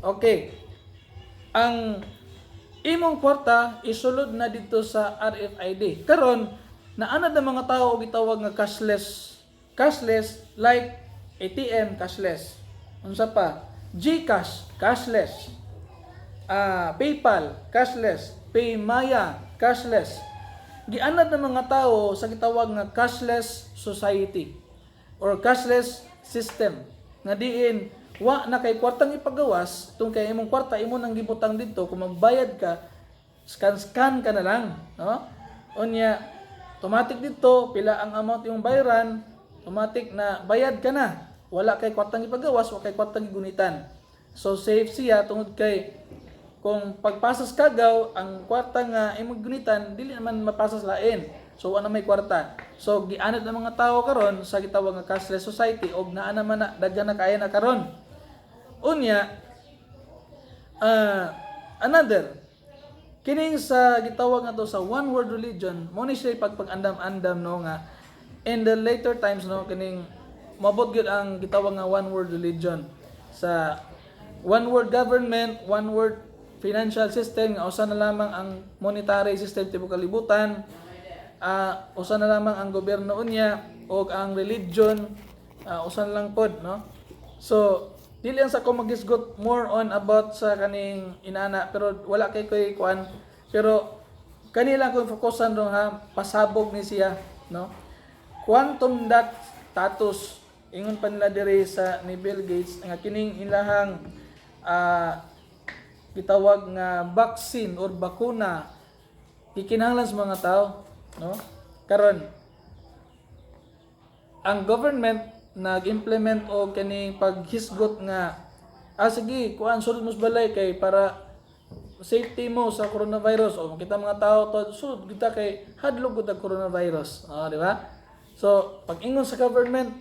Okay. Ang imong kwarta isulod na dito sa RFID. Karon, naanad ng mga tao og gitawag nga cashless. Cashless like ATM, cashless. Unsa pa? GCash, cashless. PayPal, cashless. PayMaya, cashless. Gianad ng mga tao sa gitawag nga cashless society or cashless system nga diin wa na kay kwartang ipagawas tung kay imong kwarta imo nang gibutang didto. Kung magbayad ka, scan scan ka na lang, no? Unya automatic didto pila ang amount imong bayaran, automatic na bayad ka na, wala kay kwartang ipagawas, wa kay kwartang gigunitan. So safe siya tungod kay kung pagpasas kagaw ang kwarta nga imong gunitan, dili naman mapasas lain. So wa na may kwarta. So gianad ng mga tao karon sa gitawag nga cashless society og naa naman na, daghan na kaayo na karon. Unya, another kining sa gitawag nga to sa one world religion, mo ni siya pagpag-andam-andam, no, nga in the later times, no, kining mabot gyud ang gitawag nga one world religion sa one world government, one world financial system, nga usa na lamang ang monetary system tibuok kalibutan, usa na lamang ang gobyerno unya og ang religion, usa na lang pod, no? So dili lang sa ko magisgot more on about sa kaning inana, pero wala kay koy kuan, pero kanila kong fokusan dong ha, pasabog ni siya, no? Quantum dot status, ingon pa nila diri sa ni Bill Gates nga kining ilahang gitawag nga vaccine or bakuna gikinahanglan sa mga tao, no? Karon ang government nag-implement og kaning paghisgot nga, sige, kuan, sulod mo sa balay kay para safety mo sa coronavirus. O makita mga tao to, sulod kita kay hadlok gud ang coronavirus. Ah, di ba? So pag ingon sa government,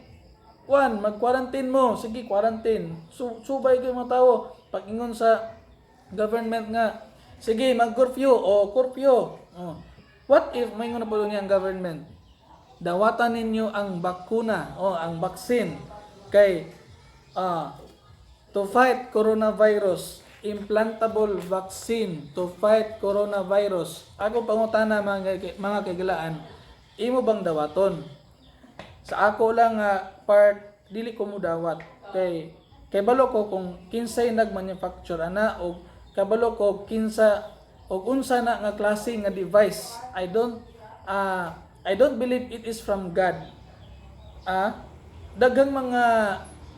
kuan, mag-quarantine mo, sige, quarantine. Subay gyud mga tao. Pag ingon sa government nga, sige, mag-curfew o curfew. Oh. What if maingon na po niya ang government, dawatan ninyo ang bakuna o ang vaccine kay to fight coronavirus, implantable vaccine to fight coronavirus? Ako pangutana, mga kahigalaan, imo bang dawaton? Sa ako lang nga part, dili ko mudawat kay kabalo ko kung kinsay nag-manufacture ana og kabalo ko kinsa og unsa na nga klase nga device. I don't believe it is from God. Daghang mga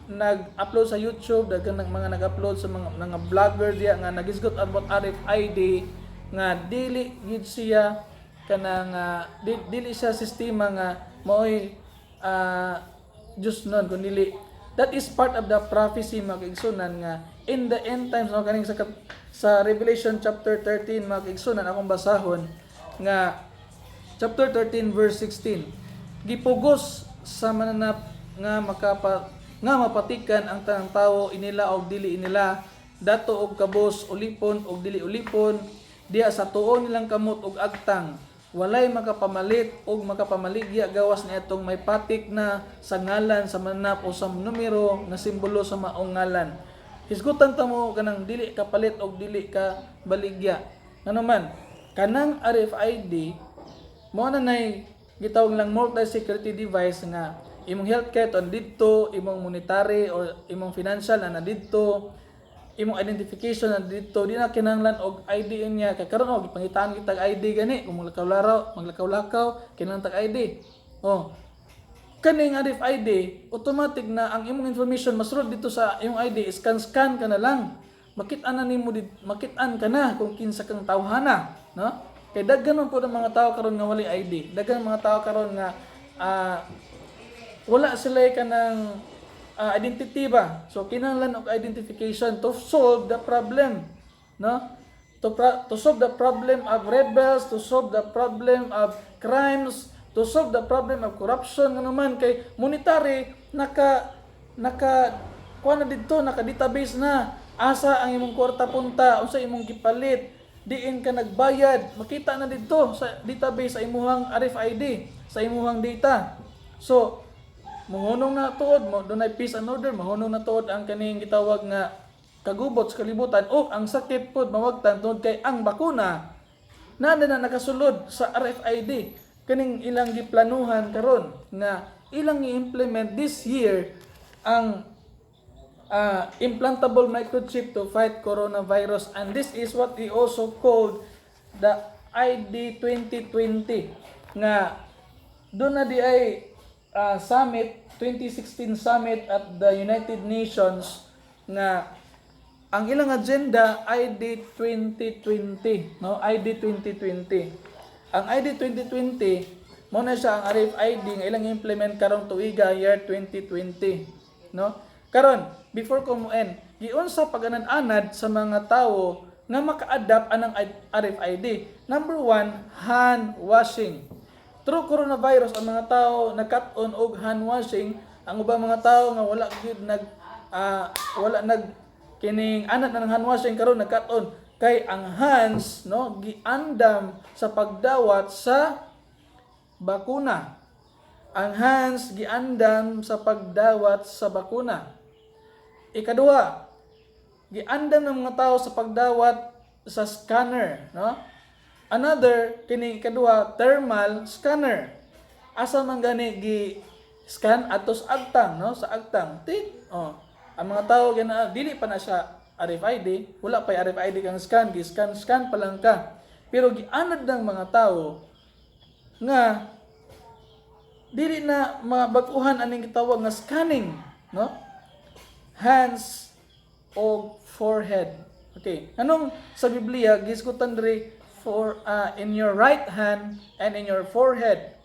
nag-upload sa YouTube, daghang mga nag-upload sa mga vlogger diya nga nagisgot about RFID nga dili gyud siya kanang dili siya sistema nga maoy Diyos nun kun dili that is part of the prophecy, mga kaigsunan, nga in the end times, no, kaning sa Revelation chapter 13, mga kaigsunan, akong basahon nga chapter 13 verse 16: "Gipugos sa mananap nga makapa nga mapatikan ang tanang tawo, inila og dili inila, dato og kabos, ulipon og dili ulipon, diha sa tuo nilang kamot og agtang. Walay makapamalit og makapamaligya gawas niadtong may patik na sa ngalan sa mananap o sa numero nga simbolo sa maong ngalan." Hisgutan ta mo kanang dili ka palit og dili ka baligya. Ngano man kanang RFID mo na nay gitawag lang multi-security device nga imong healthcare to didto, imong monetary or imong financial na didto, imong identification na didto, di na kinahanglan og ID niya. Kay karon og gipangitaan kitag ID gani kung maglakaw-laraw, maglakaw-lakaw, kinahanglan tag ID. Oh. Kaning RFID, automatic na ang imong information masulod dito sa imong ID, scan scan ka na lang. Makit-an na nimo, makit-an ka na kung kinsa kang tawhana, no? Kay daghan man po ng mga tao karon nga walay ID. Daghan mga tao karon nga wala sila kanang identity ba. So kinahanglan og identification to solve the problem, no? To solve the problem of rebels, to solve the problem of crimes, to solve the problem of corruption, ngano man kay monetary naka kuha na didto, naka database na asa ang imong kwarta punta, unsa imong gipalit, diin ka nagbayad, makita na didto sa database sa imuhang RFID, sa imuhang data. So mohunong na tuod mo, dunay peace and order, mahunong na tuod ang kaning gitawag nga kagubot sa kalibutan o ang sakit pod mawagtan tungod kay ang bakuna na na nakasulod sa RFID kaning ilang giplanuhan karon nga ilang i-implement this year ang implantable microchip to fight coronavirus, and this is what we also called the ID 2020 nga doon na di ay summit, 2016 summit at the United Nations, nga ang ilang agenda ID 2020, no? ID 2020. Ang ID 2020 mo na siya ang RFID nga ilang implement karong tuiga, year 2020, no? Karon, before ko mo end, giunsa pag-anad-anad sa mga tawo nga maka-adapt anang RFID? Number one, hand washing. Through coronavirus, ang mga tao nagkat-on og hand washing. Ang ubang mga tao nga wala gyud nag wala nag kining anad na ng hand washing, karon nagkat-on kay ang hands, no, giandam sa pagdawat sa bakuna. Ang hands giandam sa pagdawat sa bakuna. Ikaduha, giandam ng mga tao sa pagdawat sa scanner, no? Another, kini ikaduha, thermal scanner. Asa man gani gi scan? Atos agtang, no? Sa agtang tit, oh. Ang mga tao gana dili pa na siya RFID, wala pa RFID kang scan, gi scan scan pa lang ka. Pero gianad ng mga tao nga dili na mabag-uhan aning gitawag nga scanning, no? Hands o forehead. Okay. Anong sa Biblia gisgutan diri for in your right hand and in your forehead?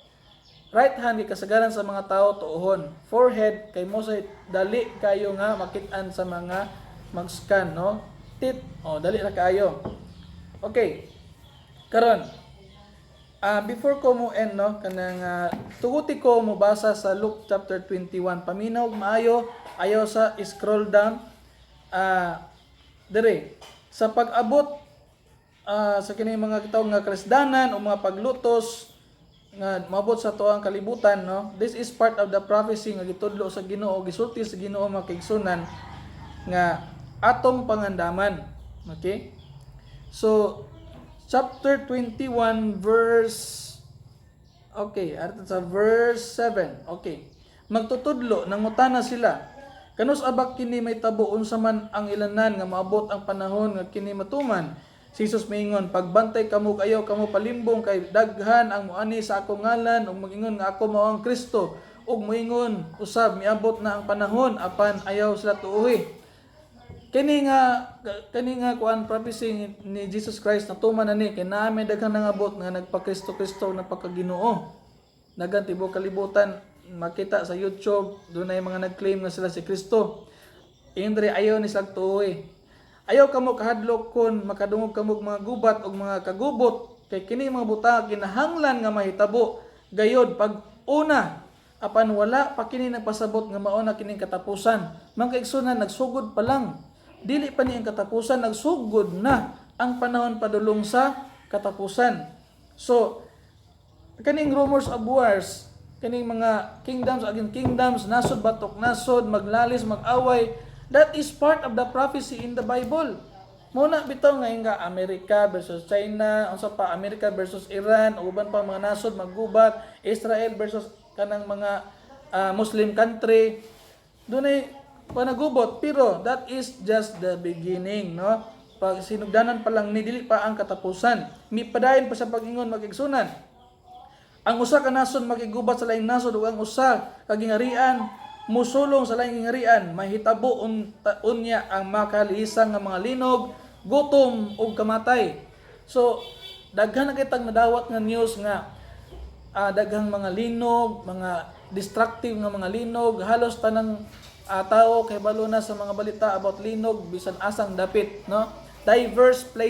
Right hand kay kasagaran sa mga tao tuohon. Forehead kay mo sa dali kayo nga makit-an sa mga mag-scan, no? Tit, oh, dali ra kaayo. Okay. Karon, before ko mo end, no, kanang tuguti ko mo basa sa Luke chapter 21. Paminaw og maayo, ayaw sa scroll down. Dire sa pag-abot sa kini mga kitawag nga kalisdanan o mga paglutos nga maabot sa tuang kalibutan, no? This is part of the prophecy nga gitudlo sa Ginoo, gisulti sa Ginoo, mga kaigsunan, nga atong pangandaman. Okay, so chapter 21 verse, okay, arto sa verse 7. Okay, magtutudlo, nangutana sila, "Kanus-a ba kini mahitabo? Unsa man ang ilanan nga maabot ang panahon nga kini matuman?" Si Jesus miingon, "Pagbantay kamo, ayaw kamo palimbong, kay daghan ang muani sa akong ngalan ug moingon nga ako mao ang Kristo ug moingon usab miabot na ang panahon, apan ayaw sila tuohi." Kini nga kuan, prophecy ni Jesus Christ, natuman na ni kay naa may daghan nangabot nga nagpa-Kristo Kristo, nagpakaginoo. Daghan tibuok kalibutan, makita sa YouTube, dunay mga nag-claim nga sila si Kristo. Indre ayaw ni sila tuohi. "Ayaw kamo kahadlok kon makadungog kamo og mga gubat ug mga kagubot, kay kini mga butang kinahanglan nga mahitabo gayod pag una, apan wala pa kini nagpasabot nga mao na kining katapusan." Mga kaigsunan, nagsugod pa lang. Dili pa ni ang katapusan, nagsugod na ang panahon padulong sa katapusan. So kaning rumors of wars, kaning mga kingdoms against kingdoms, nasod batok nasod, maglalis, mag-away, that is part of the prophecy in the Bible. Muna bitaw ngayon nga Amerika versus China, unsa pa, Amerika versus Iran, ug uban pa mga nasod maggubat, Israel versus kanang mga Muslim country. Dunay panagubot, pero that is just the beginning, no? Pag sinugdanan pa lang ni, dili pa ang katapusan. Mipadayon pa sa pag-ingon, mga kaigsunan. "Ang usa ka nasod makigubat sa laing nasod ug ang usa ka gingharian musulong sa laing gingharian. Mahitabo unya ang makalisang nga mga linog, gutom ug kamatay." So daghan na kitang nadawat nga news nga daghang mga linog, mga destructive nga mga linog, halos tanang tao kay balo na sa mga balita about linog bisan asang dapit, no? Diverse place.